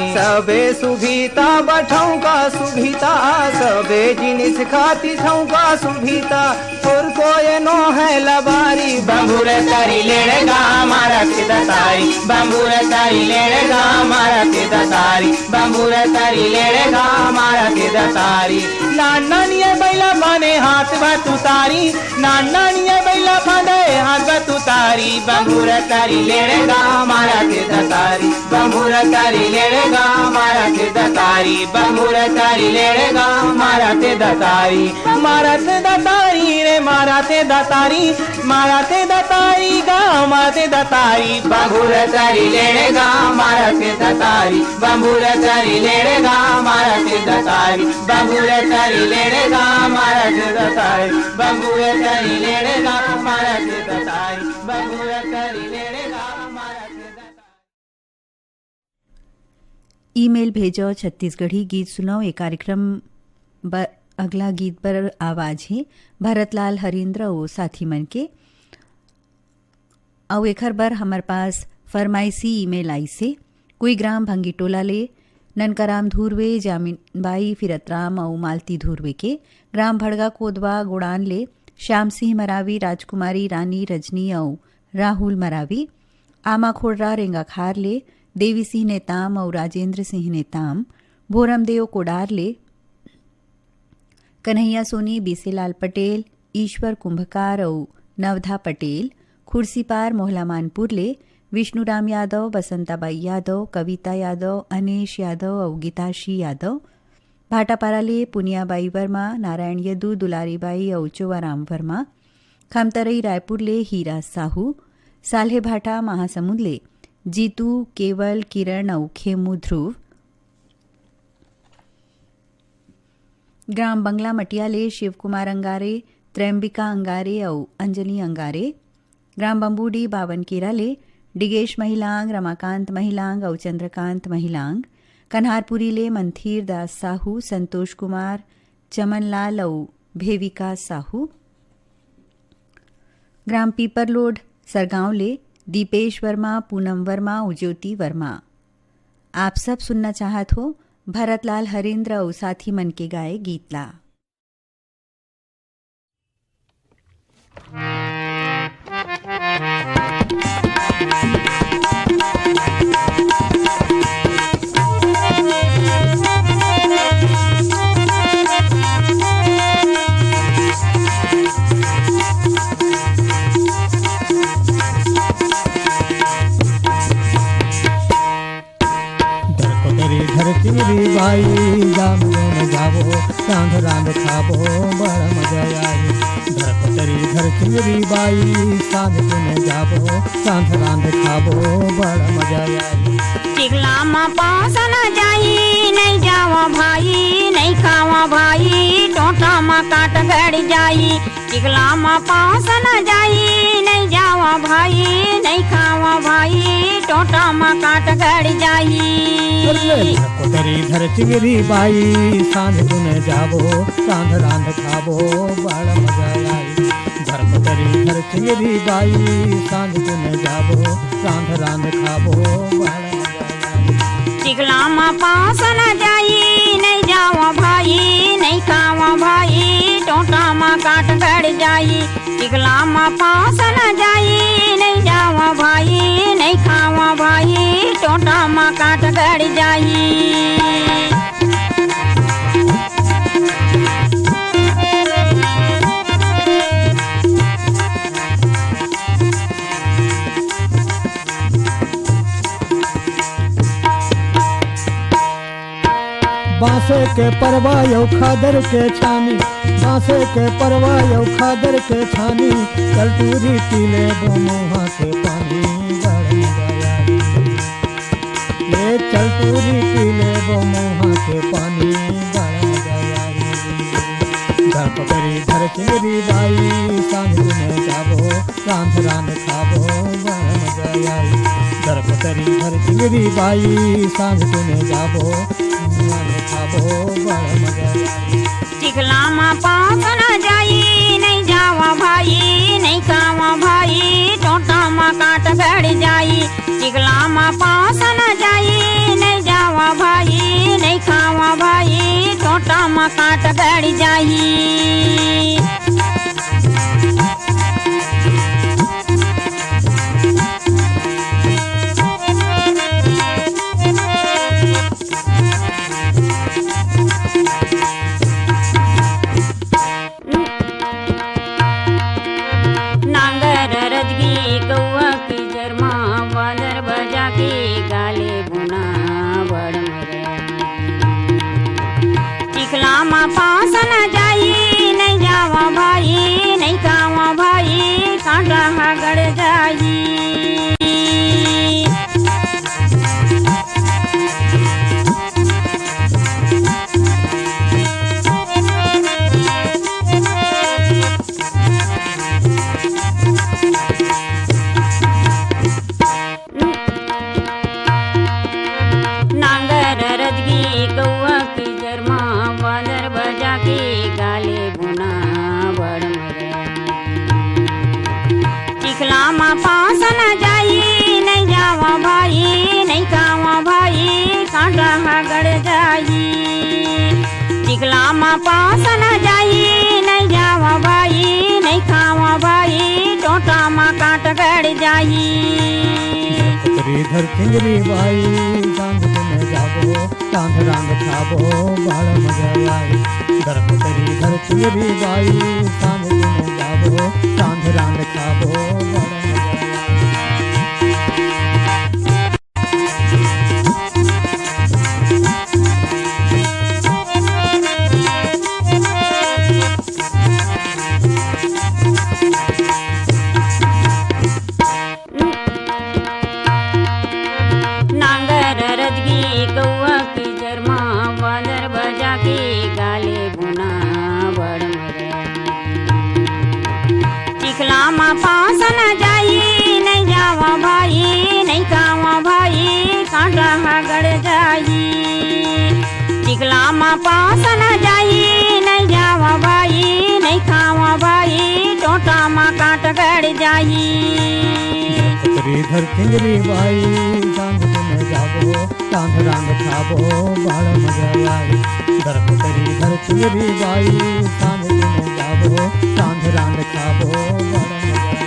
सबे सुभीता बठौका सुभीता, सबे जिनिस खाती ठौका सुभीता, तोर कोय नो है लबारी। बंभुर तरी लेड़े गा मारा के दतारी, बंभुर तरी लेड़े गा मारा के दतारी, बंभुर तरी लेड़े गा मारा के दतारी। नान नानिये बैला फाने हाथ भतुतारी, नान नानिये बैला फाने हाथ भतुतारी। बंभुर तरी लेड़े गा मारा के दतारी, बंभुर तरी लेड़े गा मारा के दतारी, बंभुर तरी लेड़े गा मारा के दतारी। मारा ते दतारी रे, मारा ते दतारी, मारा ते दतारी गा, मारा ते दतारी। बंभुर तरी लेड़े गा मारा ते दतारी, बंभुर तरी लेड़े गा मारा ते दतारी, बंभुर तरी लेड़े गा मारा ते दतारी, बंभुर तरी लेड़े गा मारा ते दतारी, बंभुर तरी लेड़े गा मारा ते दतारी। ईमेल भेजो छत्तीसगढ़ी गीत सुनाओ। ये कार्यक्रम बर अगला गीत बर आवाज हे भरतलाल हरेंद्र अउ साथी मन के। अउ एखर बर हमर पास फरमाइशी ईमेल आइस हे। कुईग्राम भंगीटोला ले ननकाराम धुर्वे, जामिनबाई फिरतराम अउ मालती धुर्वे के, ग्राम भड़गा कोदवा गोड़ान ले श्याम सिंह मरावी, राजकुमारी रानी रजनी अउ राहुल मरावी, आमा खोड़रा रेंगाखार ले देवी सिंह नेताम अउ राजेंद्र सिंह नेताम, भोरमदेव कोडार ले कन्हैया सोनी, बीसेलाल पटेल, ईश्वर कुंभकार अउ नवधा पटेल, खुर्सीपार मोहला मानपुर ले विष्णुराम यादव, बसंताबाई यादव, कविता यादव, अनेश यादव अउ गीताशी यादव, भाटापारा ले पुनियाबाई वर्मा, नारायण यदु, दुलारीबाई अउ चोवाराम वर्मा, खमतरई रायपुर ले हीरा साहू, साल्हेभाटा महासमुंद ले जीतू, केवल, किरण अउ खेमू ध्रुव, ग्राम बंगला मटिया ले शिवकुमार अंगारे, त्रैम्बिका अंगारे अउ अंजलि अंगारे, ग्राम बम्बूडी बावन केरा ले डिगेश महिलांग, रमाकांत महिलांग अउ चंद्रकांत महिलांग, कन्हारपुरी ले मंथीर दास साहू, संतोष कुमार, चमनलाल अउ भेविका साहू, ग्राम पीपरलोड सरगांव ले दीपेश वर्मा, पूनम वर्मा अउ ज्योति वर्मा। आप सब सुनना चाहत हो भरतलाल हरेंद्र अउ साथी मन के गाए गीत ला। जाबो, रांध रांध खाबो, बड़ मजा आही। धर पतरी धर चिंगरी बाई, सांझ कुने जाबो, रांध रांध खाबो, बड़ मजा आही। टिकला म पास न जाई, नहीं जावा भाई, नहीं खावा भाई, टोटा म काट गड़ जाई। टिकला म पास न जाई, नहीं जावा भाई, नहीं खावा भाई, टोटा म काट गड़ जाई। कोतरी धर चिंगरी बाई, सांझ कुने जाबो, रांध रांध खाबो, बड़ मजा आई। धर कोतरी धर चिंगरी बाई, सांझ कुने जाबो, रांध रांध खाबो, बड़ मजा आई। टिकला म पास न जाई, नहीं जावा भाई, नहीं खावा भाई, टोटा म काट गड़ जाई। टिकला म पास न जाई, नहीं जावा भाई, नहीं खावा भाई, टोटा म काट गड़ जाई। बांसे के परवा अउ खादर के छानी, बांसे के परवा अउ खादर के छानी, चल टूरी पी लेबो मुहा के पानी, बड़ मजा आई। ले चल टूरी पी लेबो मुहा के पानी, बड़ मजा आई। धर पतरी धर चिंगरी बाई, सांझ कुने जाबो, रांध रांध खाबो, बड़ मजा आई। धर पतरी धर चिंगरी बाई, सांझ कुने जाबो, रांध खाबो, बड़ मजा आई। टिकला म पास न जाई, नहीं जावा भाई, नहीं खावा भाई, टोटा म काट गड़ जाई। टिकला म पास न जाई, नहीं जावा भाई, नहीं खावा भाई, टोटा म काट गड़ जाई। नांगर रजगी गौवा की जरमा, बांदर बजा के गाले बुना बड़ मजा। टिकला म पास न जाई, नहीं जावा भाई, नहीं खावा भाई, कांटा ह गड़ जाई। नांगर रजगी गौवा की जरमा, बांदर बजा के गाले बुना बड़ मजा। टिकला म पास न जाई, नहीं जावा भाई, नहीं खावा भाई, कांटा ह गड़ जाई। टिकला म पास न जाई, नहीं जावा भाई, नहीं खावा भाई, टोटा म कांट गड़ जाई। कोतरी धर चिंगरी बाई, सांझ कुने जाबो, रांध रांध खाबो, बड़ मजा आई। धर कोतरी धर चिंगरी बाई, सांझ कुने जाबो, रांध रांध खाबो, बड़ मजा आई। नांगर रजगी गौवा की जरमा, बांदर बजा के गाले बुना बड़ मजा। टिकला म पास न जाई, नहीं जावा भाई, नहीं खावा भाई, कांटा ह गड़ जाई। टिकला म पास न जाई, नहीं जावा भाई, नहीं खावा भाई, टोटा म कांट गड़ जाई। कोतरी धर चिंगरी बाई, सांझ कुने जाबो, रांध रांध खाबो, बड़ मजा आई। धर कोतरी धर चिंगरी बाई, सांझ कुने जाबो, रांध रांध खाबो, बड़ मजा आई।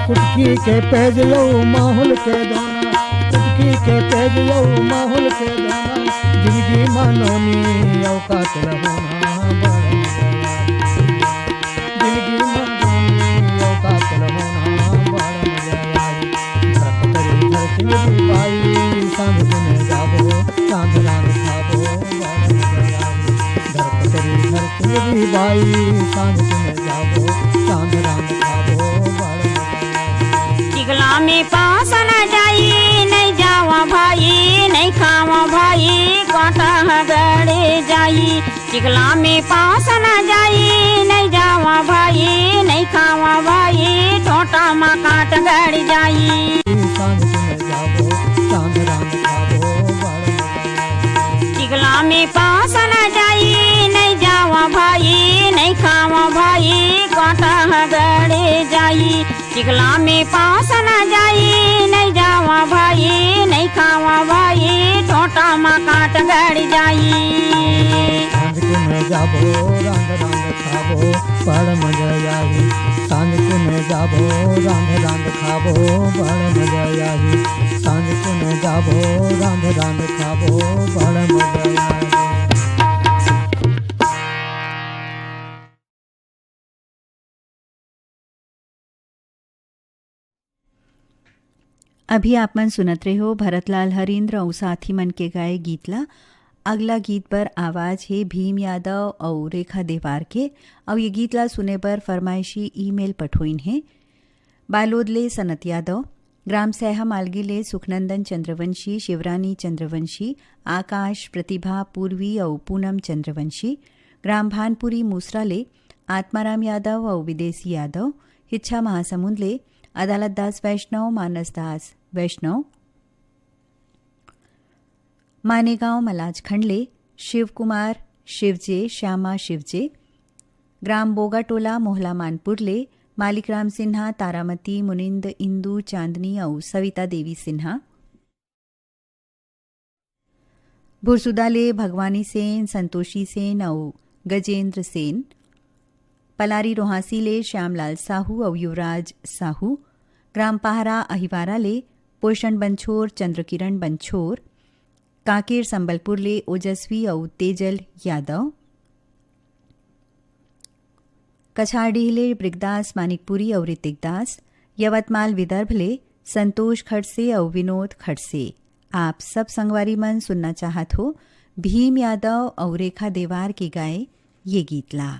कुटकी के पेज अउ माहुल के दोना, कुटकी के पेज अउ माहुल के दोना, जिंदगी म नोनी अउ कातिल होना बड़ मजा आही। जिंदगी म नोनी अउ कातिल होना बड़ मजा आही। धरपकरी धरती बाई, सांझ कुने जाबो, सांझ रांध खाबो, बड़ मजा आही। धरपकरी धरती बाई, सांझ कुने जाबो, सांझ रांध खाबो, बड़ मजा आही। चिखला में पाँव सना जाई, नहीं जावा भाई, नहीं खावा भाई, कांटा ह गड़ जाई। चिखला में पाँव सना जाई, नहीं जावा भाई, नहीं खावा भाई, ठोंटा म कांट गड़ जाई। सांझ कुने जाबो, सांझ रांध खाबो, बड़ मजा आही। चिखला में पाँव सना जाई, नहीं जावा भाई, नहीं खावा भाई, कांटा ह गड़ जाई। चिखला में पाँव सना जाई, नहीं जावा भाई, नहीं खावा भाई, ठोंटा म कांट गड़ जाई। सांझ कुने जाबो, रांध रांध खाबो, बड़ मजा आही। सांझ कुने जाबो, रांध रांध खाबो, बड़ मजा आही। सांझ कुने जाबो, रांध रांध खाबो, बड़ मजा आही। अभी आप मन सुनत रहे हो भरतलाल हरिंद्र अउ साथी मन के गाए गीत ला। अगला गीत बर आवाज हे भीम यादव अउ रेखा देवार के, अउ ये गीत ला सुने बर फरमाइशी ईमेल पठोइन हे। बालोद ले सनत यादव, ग्राम सैहा मालगी ले सुखनंदन चंद्रवंशी, शिवरानी चंद्रवंशी, आकाश, प्रतिभा, पूर्वी अउ पूनम चंद्रवंशी, ग्राम भानपुरी मूसरा ले आत्माराम यादव अउ विदेशी यादव, हिच्छा महासमुंद ले अदालत दास वैष्णव, मानस दास वैष्णव, मानेगांव मलाजखंड ले शिवकुमार शिवजे, श्यामा शिवजे, ग्राम बोगाटोला मोहला मानपुर ले मालिकराम सिन्हा, तारामती, मुनिंद, इंदू, चांदनी अउ सविता देवी सिन्हा। भुरसुदा ले भगवानी सेन, संतोषी सेन अउ गजेंद्र सेन। पलारी रोहासी ले श्यामलाल साहू अउ युवराज साहू। ग्राम पहारा अहिवारा ले पोषण बंछोर, चंद्रकिरण बंछोर। कांकेर संबलपुर ले ओजस्वी अउ तेजल यादव। कछारडीह ले बृगदास मानिकपुरी अउ ऋतिक दास। यवतमाल विदर्भ ले संतोष खड़से अउ विनोद खड़से। आप सब संगवारी मन सुनना चाहत हो भीम यादव अउ रेखा देवार के गाए ये गीत ला।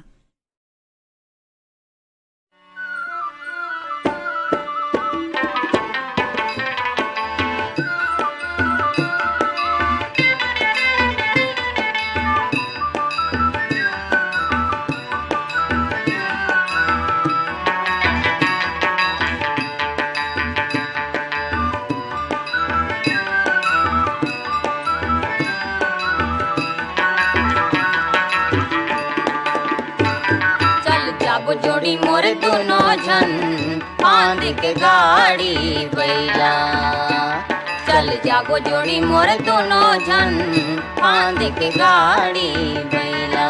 चल जाबो जोड़ी मोर दुनो झन, फांद के गाड़ी बइला। चल जाबो जोड़ी मोर दुनो झन, फांद के गाड़ी बइला।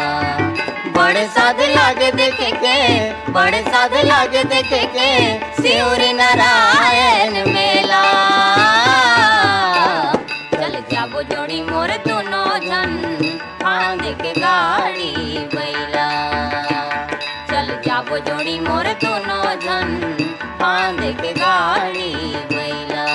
बड़ साध लागे देखे के, बड़ साध लागे देखे के, शिवरी नारायण मेला। चल जाबो जोड़ी मोर दुनो झन, फांद के गाड़ी बइला। चल जाबो जोड़ी मोर दुनो झन, फांद के गाड़ी बइला।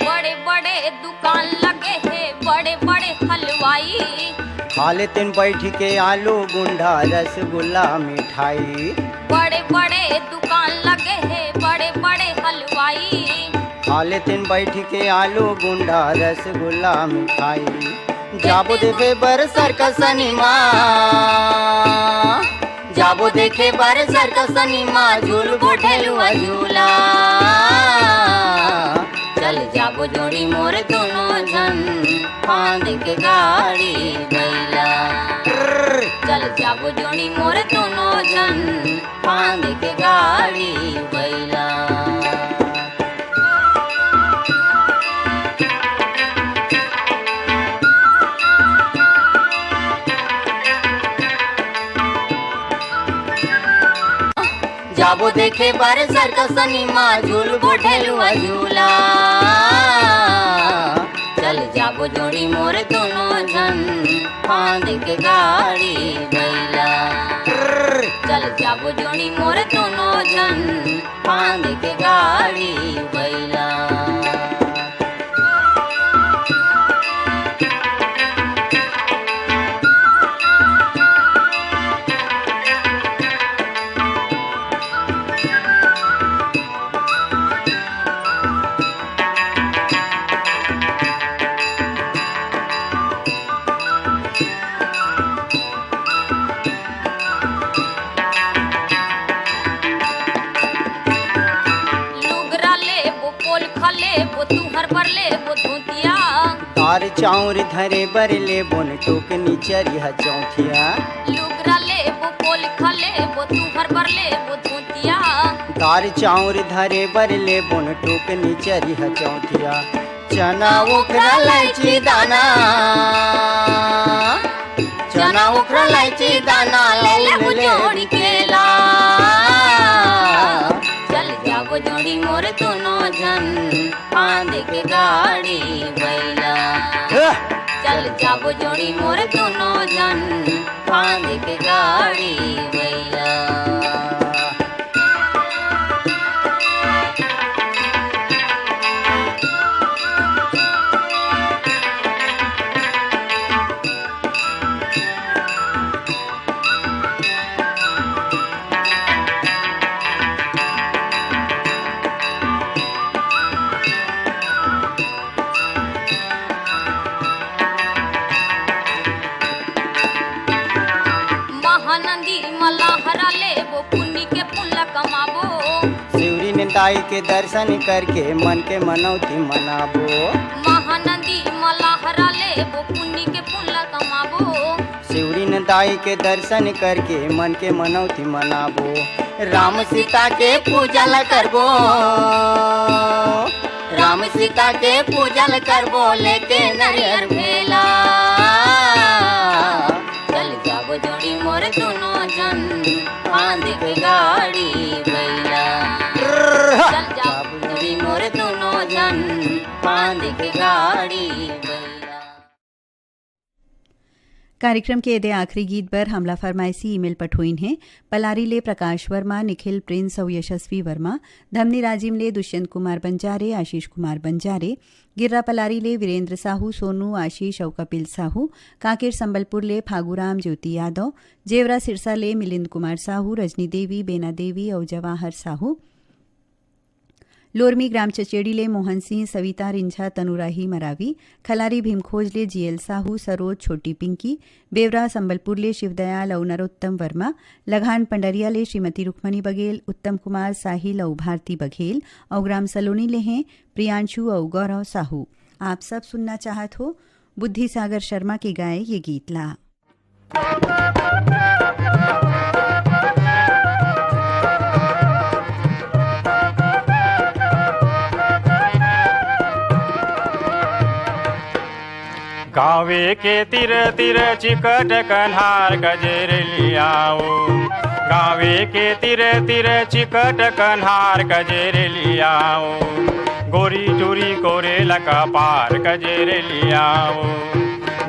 बड़े बड़े दुकान लगे हे, बड़े बड़े हलवाई। खा लेतेन बैठ के आलू गुंडा रसगुल्ला मिठाई। बड़े बड़े दुकान लगे हे, बड़े बड़े हलवाई। खा लेतेन बैठ के आलू गुंडा रसगुल्ला मिठाई। जाबो देखे बर सर्कस सिनेमा, जाबो देखे बर सर्कस सिनेमा, झूलबो ढेलुआ झूला। चल जाबो जोड़ी मोर दुनो झन, फांद के गाड़ी बइला। चल जाबो जोड़ी मोर दुनो झन, फांद के गाड़ी बइला। जाबो देखे बर सर्कस सिनेमा, झूलबो ढेलुआ झूला। चल जाबो जोड़ी मोर दुनो झन, फांद के गाड़ी बइला। चल जाबो जोड़ी मोर दुनो झन, फांद के गाड़ी बइला। लुगरा लेबो, पोलखा लेबो, तुहर बर लेबो धोतिया। दार चाउर धरे बर लेबो न टोकनी चरिहा चौथिया। लुगरा लेबो, पोलखा लेबो, तुहर बर लेबो धोतिया। दार चाउर धरे बर लेबो न टोकनी चरिहा चौथिया। चना उखरा लैची दाना, चना उखरा लैची दाना, ले लेबो जोड़ी केला। चल जाबो जोड़ी मोर दुनो झन, फांद के गाड़ी बइला। चल जाबो जोड़ी मोर दुनो झन, फांद के गाड़ी बइला। महानंदी मलाहरा लेबो, पुन्नी के पुन ला कमाबो। शिवरी ने दाई के दर्शन करके मन के मनौती मनाबो। महानंदी मलाहरा लेबो, पुन्नी के पुन ला कमाबो। शिवरी ने दाई के दर्शन करके मन के मनौती मनाबो। राम सीता के पूजा ला करबो, राम सीता के पूजा ल करबो लेके नरियर भेला। चल जाबो जोड़ी मोर दुनो झन, फांद के गाड़ी बइला। चल जाबो जोड़ी मोर दुनो झन, फांद के गाड़ी बइला। कार्यक्रम के एदे आखिरी गीत बर हमला फरमाइशी ईमेल पठोइन हे। पलारी ले प्रकाश वर्मा, निखिल प्रिंस अउ यशस्वी वर्मा, धमनी राजिम ले दुष्यंत कुमार बंजारे, आशीष कुमार बंजारे, गिर्रा पलारी ले वीरेंद्र साहू, सोनू, आशीष अउ कपिल साहू, कांकेर संबलपुर ले फागूराम ज्योति यादव, जेवरा सिरसा ले मिलिंद कुमार साहू, रजनी देवी, बेना देवी अउ जवाहर साहू, लोरमी ग्राम चचेड़ी ले मोहन सिंह, सविता रिंझा, तनुराही मरावी, खलारी भीमखोज ले जीएल साहू, सरोज, छोटी पिंकी, बेवरा संबलपुर ले शिवदयाल अउ नरोत्तम वर्मा, लघान पंडरिया ले श्रीमती रुक्मणी बघेल, उत्तम कुमार, साहिल अउ भारती बघेल अउ ग्राम सलोनी ले हैं प्रियांशु अउ गौरव साहू। आप सब सुनना चाहत हो बुद्धि सागर शर्मा के गाए ये गीत ला। गावे के तीर तीर चिकट कन्हार कजेर लियाओ। गावे के तीर तीर चिकट कन्हार कजेर लियाओ। गोरी टूरी कोरे लका पार कजेर लियाओ।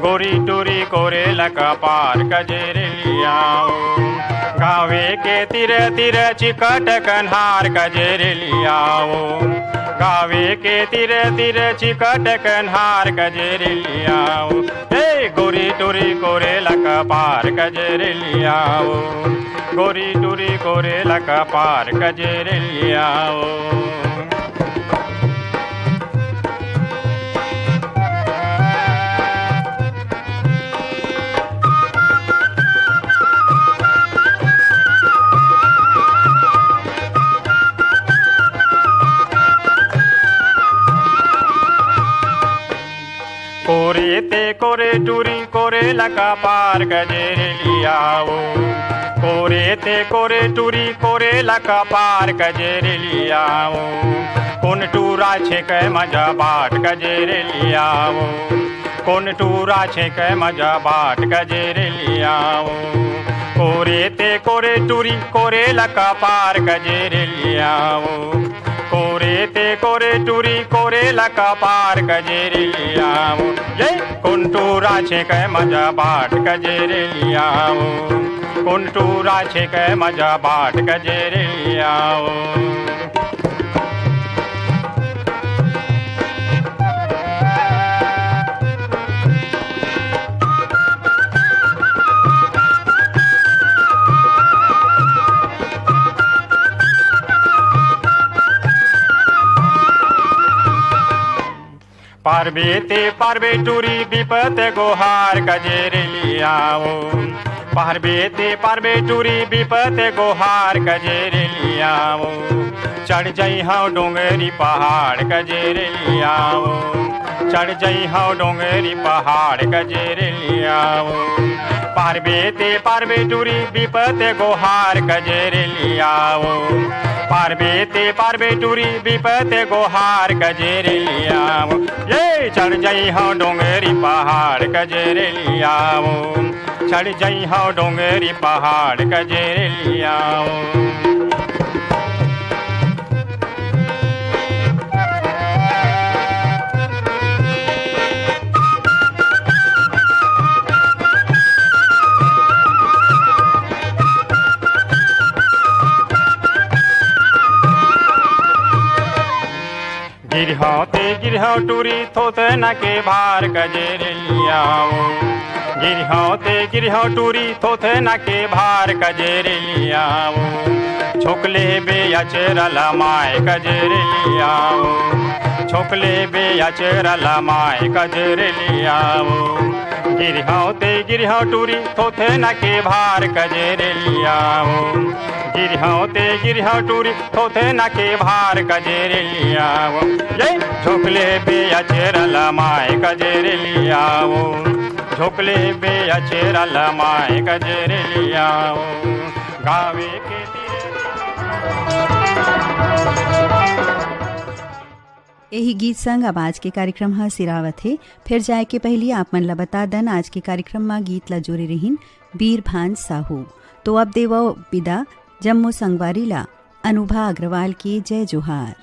गोरी टूरी कोरे लका पार कजेर लियाओ। गावे के तीर तीर चिकट कन्हार कजेर लियाओ। गावे के तीर तीर चिकट कन्हार कजेर लियाओ। हे गोरी टूरी कोरे लका पार कजेर लियाओ। गोरी टूरी कोरे लका पार कजेर लियाओ। कोरे टूरी कोरे लका पार कजेरे लियाओ। कोरे ते कोरे टूरी कोरे लका पार कजेरे लियाओ। कोन टूरा छेकै मजा बाट कजेरे लियाओ। कोन टूरा छेकै मजा बाट कजेरे लियाओ। कोरे ते कोरे टूरी कोरे लका पार कजेरे लियाओ। कोरे ते कोरे टूरी कोरे लका पार कजेरे लियाओ। ये कोन टूरा छेकै मजा बाट कजेरे लियाओ। कोन टूरा छेकै मजा बाट कजेरे लियाओ। पारबे ते पारबे टूरी बिपत गोहार कजेरे लियाओ। पारबे ते पारबे टूरी बिपत गोहार कजेरे लियाओ। चढ़ जइहौं डोंगरी पहाड़ कजेरे लियाओ। चढ़ जइहौं डोंगरी पहाड़ कजेरे लियाओ। पारबे ते पारबे टूरी बिपत गोहार कजेरे लियाओ। पारबे ते पारबे टूरी बिपत गोहार कजेरे लियाओ। ये चढ़ जइहौं डोंगरी पहाड़ कजेरे लियाओ। चढ़ जइहौं डोंगरी पहाड़ कजेरे लियाओ। गिरहौं ते गिरहौं टूरी थोथना के भार कजेरे लियाओ। गिरहौं ते गिरहौं टूरी थोथना के भार कजेरे लियाओ। छोकले बे अचेरा लमाए कजेरे लियाओ। छोकले बे अचेरा लमाए कजेरे लियाओ। गिरहौं ते गिरहौं टूरी थोथना के भार कजेरे लियाओ। गिरहौं ते गिरहौं टूरी थोथना के भार कजेरे लियाओ। ये झोकले बे अचेरा लमाए कजेरे लियाओ। झोकले बे अचेरा लमाए कजेरे लियाओ। गावे के तीर यही गीत संग अब आज के कार्यक्रम ह सिरावत हे। फिर जाए के पहिली आप मन ला बता दन, आज के कार्यक्रम म गीत ला जोरे रहिन बीरभान साहू। तो अब देवो विदा जम्मो संगवारी ला अनुभा अग्रवाल के जय जोहार।